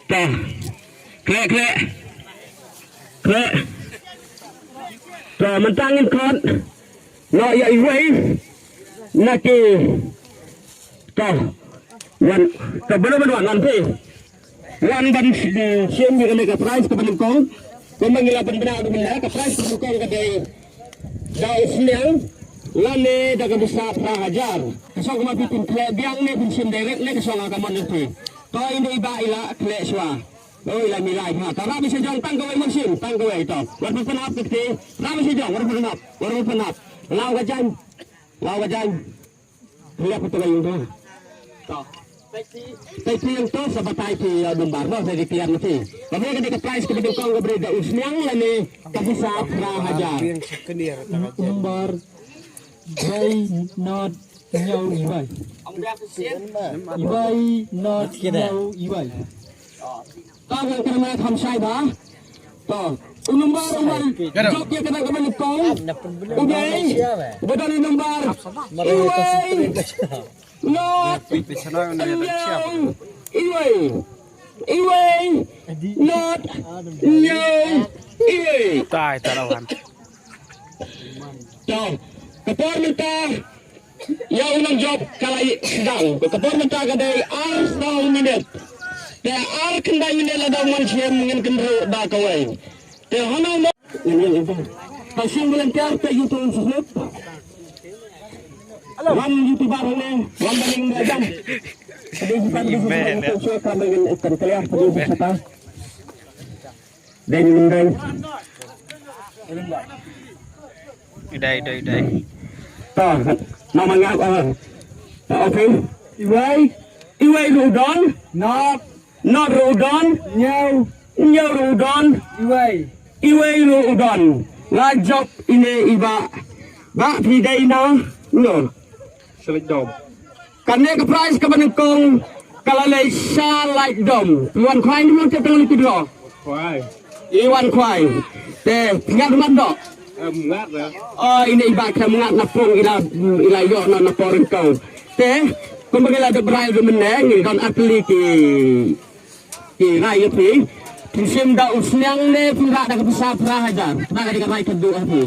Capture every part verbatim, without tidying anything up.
Ta. Khleh, khleh. Khleh. Ta, mynta ngin khot. Noh ïa iwei na ki. Ta. Wan, ta, bano, bano, wan, wan phi. Wan ban, eh, shim ïa kane ka prize kaba nyngkong. Kumba ngi la pynbna, pynbna ka prize kaba nyngkong ka dei da u sniang lane da ka pisa phra hajar. Ka shong kumba phi pynkhleh biang ne pynshim direct ne ka shong ha ka mon jong phi. To, ine i bah i la khleh shuwa. Oi, la milai ha. Ta, rah beit sha jong, tang kawei mynsiem, tang kawei to. Wat pynhap kti. Rah beit sha jong, wat pynhap, wat pynhap. Law ka jaiñ. Law ka jaiñ. Liap tu ka yung tu. To. Tai phi yung tu sa batai phi, uh, number mo, sa declare mo phi. Kami ka dei ka prize kaba nyngkong kaba dei da u sniang lane ka pisa phra hajar. Number three not Hynñiew iwei. Iwei not hynñiew iwei. To, ngan kyrmen kham shai ba. To. U number uba jop ïa kane ka ban nyngkong u dei, uba don u number iwei not hynñiew iwei. Iwei not hynñiew iwei. Tai, tai la wan. To, ka por mynta ïa u nongjop ka la sdang. Ka por mynta ka dei ar saw minit. Te ar khyndai minit lada u mynsiem ngin kynruh da kawei. Te hano mo. Ka sing volunteer te yu tu shuh. Wan yu tu bar ne, wan baring da jam. Ka dei bukan business, ka dei business. Dei ni dei. Dei, dei, dei. Ta, nama ngap, ah. Ta, okay. Iwei. Iwei ruh u don. Not. Not ruh u don. Hynñiew. Hynñiew ruh u don. Iwei. Iwei ruh u don. La jop ine i bah. Bah phi dei na. No. Select dom. Kane ka prize kaba nyngkong ka la leit sha Laitdom. Phi wan khwai ne phi wan tep tang lucky draw? Khwai. I wan khwai. Te phi ngat mat doh? Em, ngat, eh. Oh, ine i bah ka ngat na pung i la, i la ïoh na, na por nyngkong. Te kumba ngi la dep rai ruh mynne ngi don ar tylli ki Ki rai ïa phi. Phin shim da u sniang ne phin rah da ka pisa phra hajar? Kata ka dei ka rai ka duh ha phi.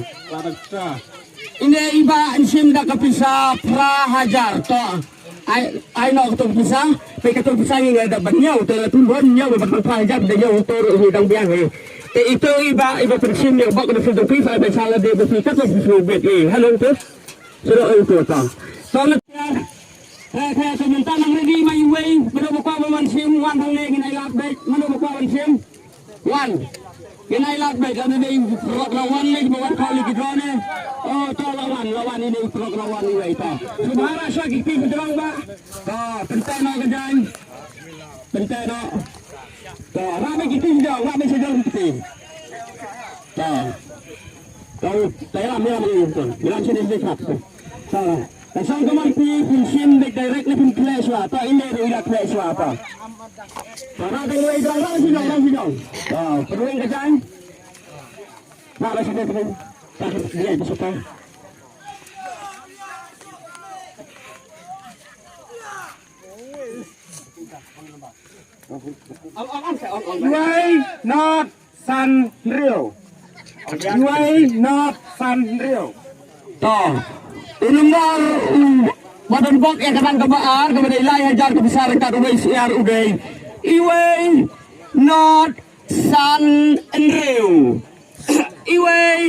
Ine i bah yn shim da ka pisa phra hajar. To. Ai, ai noh kato ka pisa. Peit kato ka pisa ngi nga da ban ñiew. Te la tun ban ñiew ban phra hajar da ñiew to ruh ngi dang biang hi. Te ito i bah i ba phin shim ïa ka bok da phi dang phi sa ba sa la de ba phi kat ba phi sngewbit. Hello to. Sero ito to. To la. Te, te, te mynta nang ready ma iwei, ba dei ba kwah ban wan shim, wan hangne, ngin ai lad beit, ba dei ba kwah wan shim. Wan. Ngin ai lad beit, lada dei paralok la wan ne, ba wan kawei ki drone. Oh, to la wan, la wan ine paralok la wan iwei to. Sngewbha rah shuwa ki kti ki jrong ba. To, pynthei noh ka jaiñ. Pynthei noh. To, rah beit ki kti ki jrong, rah beit ki jrong ki kti. To. To, to, ïalam, ïalam, ïalam, ïalam, ïalam, ïalam, ïalam. To. Ka shong ka mon phi, phin shim beit direct ne phin khleh shuwa. To, ine ruh i la khleh shuwa to. To, rah dang wei dang, rah shu jong, rah shu jong. To, pynweng ka jaiñ. Rah, rah shu jong, pynweng. Rah shu jong, rah shu jong. Iwei not san hynriew. Iwei not san hynriew. To. U number u ba don bok ïa ka dang kaba ar kaba dei lai hajar ka pisa ryngkat uwei syiar u dei. Iwei not san hynriew. Iwei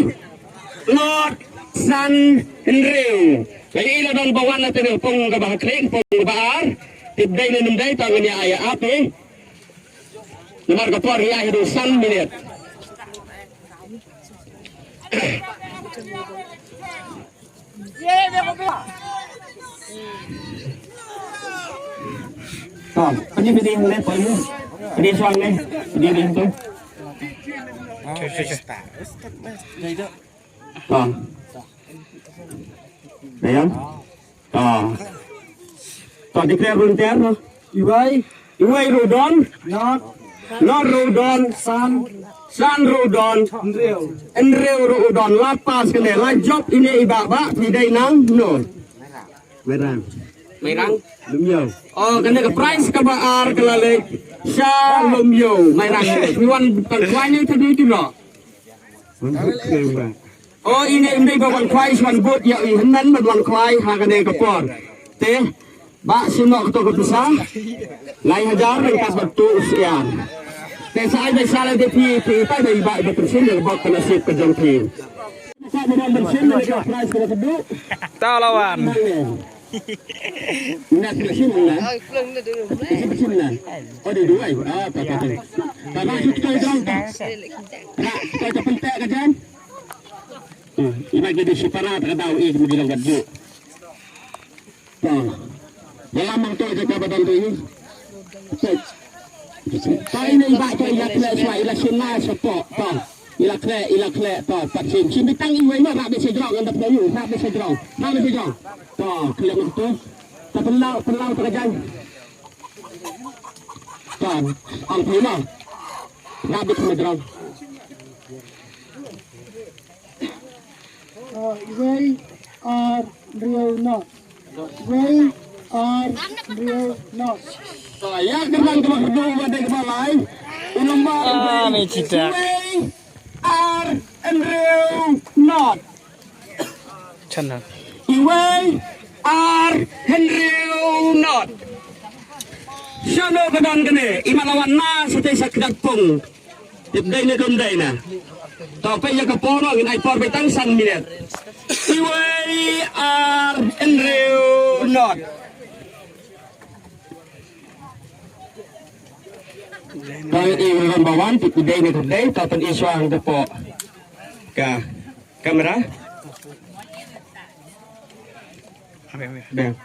not san hynriew. Lei la don ba wan na te pung kaba ha khlieh pung kaba ar. Tip dei ne ym dei tang ïa ïa ap eh. Namar ka por ïa haduh san minit. To, pynïaid pynïaid ne, pynïaid. Pynïaid shuwa ne, pynïaid tu. To. Dayang. To. To, declare volunteer, no? Iwei. Iwei ruh u don. Not. Not ruh u don. San. San ruh u don. Hynriew. Hynriew ruh u don. La pass kane. La jop ine i bah bah. Phi dei nang. No. Merang. Mairang. Lumio. Oh, kane ka prize kaba ar ka la leit sha Lumio Mairang. Wi wan pynkhwai ne ta dei tu lo. Wan pynkhwai ba. Oh, ine ine ba wan khwai sha wan bud ïa i hynmen ba wan khwai ha kane ka por. Te ba sino ka to ka pisa. Lai hajar ryngkat bad tu syiar. Te sa ai ba sa la de phi phi pa ba i ba i ba pynshim ïa ka bok ka nasib ka jong phi. Sa ba wan pynshim ïa ka prize ka ba tu. Tau lawan. Ina sila sila na. Sila sila na. Oh, di dua. Ah, tak tak. Tak tak kita jam tak. Tak tak kita pentak ke jam. Hmm, ina jadi si para tak tahu eh kemudian kat juk. Tak. Dalam mangtok je ka badan tu ini. Tak. Ta ine i ba to ila khleh shuwa ila shim na sha pok. Ta ila khleh ila khleh ta pat shim shim bitang iwei ma rap bit sha jrong ngan da pynlong yu rap bit sha jrong rap bit sha jrong. Ta khleh ma tu ta pynlaw pynlaw ta ka jaiñ. Ta ang phi ma rap bit sha jrong. Uh, iwei ar hynriew not. Iwei ar hynriew not. Sa ïa ka nang kaba kyrduh ba dei kaba lai. U nombar Ah, iwei. Ni cita. Iwei ar hynriew not. Chana. Iwei ar hynriew not. Shano ka don kane i ma la wan na sa te sa kdap pung. Tip dei ne kum dei na. To peit ïa ka por ngin ai por beit tang san minit. Iwei ar hynriew not. To i wan ba wan tip dei ne kum dei to peit i shuwa hangta po. Ka kamera. Biang.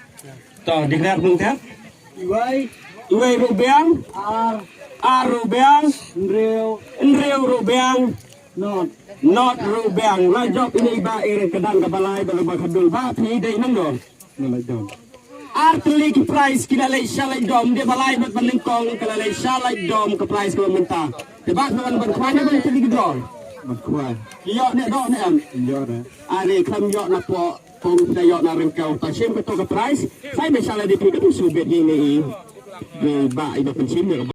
To, declare bung tep. Iwei. Iwei ruh biang. Ar. Ar ruh biang. Hynriew. Hynriew ruh biang. Not. Not ruh biang. La jop ine i ba i reng ka dang kaba lai ba kaba khadul ba phi dei nang do. La jop. Ar tylli ki prize ki la leit sha leit dom de ba lai bad ba nyngkong ka la leit sha leit dom ka prize kaba mynta. Te ba ka wan ban khwai ne ban tylli ki dom. Ban khwai. Ïoh ne doh ne em. Ïoh ne. Are khlem ïoh na po. Pom da ïoh na ryngkew ta shim ka to ka prize. Sai me shala di phi ka tu su bet ni ni. Ni ba i ba pynshim ni.